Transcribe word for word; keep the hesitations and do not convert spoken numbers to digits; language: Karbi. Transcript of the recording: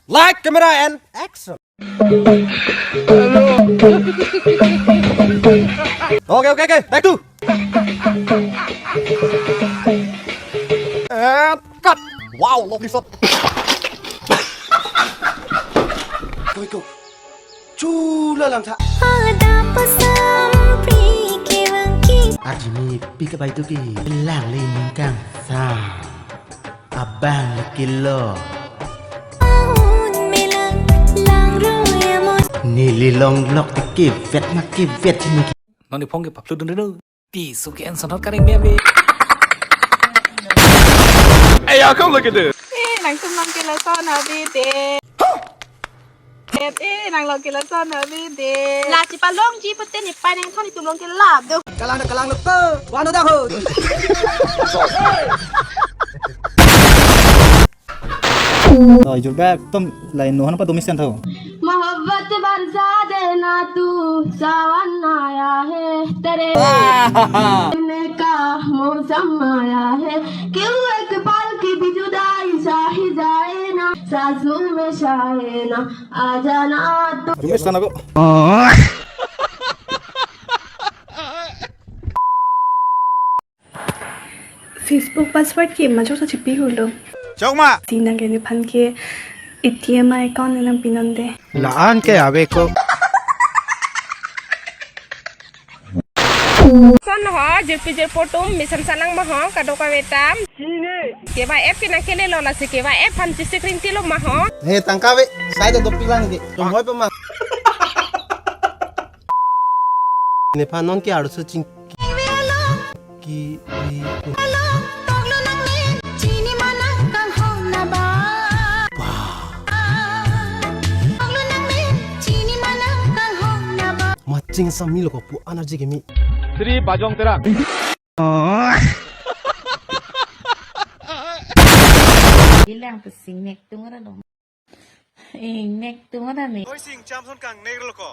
Light, camera, and action. Okay, okay, okay. Take two. And cut. Wow, lovely shot. Koi ko. Chula lang tha. Ada pasam pri ke wangki. Arjini pika bai tu ki lang le mungkang sa. Abang le kilo. Ahun melang lang ru ya mo. Neli long lok te ke vet ma ke vet ni. Non ni phong ke paplu dun dun. Ti su ke en sonot kareng bebe. Hey, y'all, come look at this. Eh, nangtum long ke lason abi de. Eh, nanglo ke lason abi de. La chipalongji pute ne pai nangtum long ke lap do. Kalang kalang lo ko. Wano da ho. To, jur bek tum lain nuhan apa tumis kan tahu? मोहब्बत बरसा देना तू, सावन आया है तेरे मिलने का मौसम आया है। क्यों एक पल की भी जुदाई सही जाए ना, सांसों में शाए ना, आ जाना तू। Tumis kan ako. Facebook password ke majok ta chipi hulo. Chokma. Si nang ke nephan ke A T M account nangpinon de. La-an ke ave ko. Son ho, jirpi jirpo tum, misan salang ma ho, kado kave tam. Keva app ke nang kele lo lasi keva app aphan chisi kring tilo ma ho. He tangka ave, sai do dopi lang ke. Tum hoi pa ma. Nephan non ke arso ching ki, ki, ki. Maching sa mi lo ko pu energy ke mi. Sri Bajong Terang. Bilang pesing nek tung ra dong. Eh, nek tung ra ni. Oi sing cham son kang nek lo ko.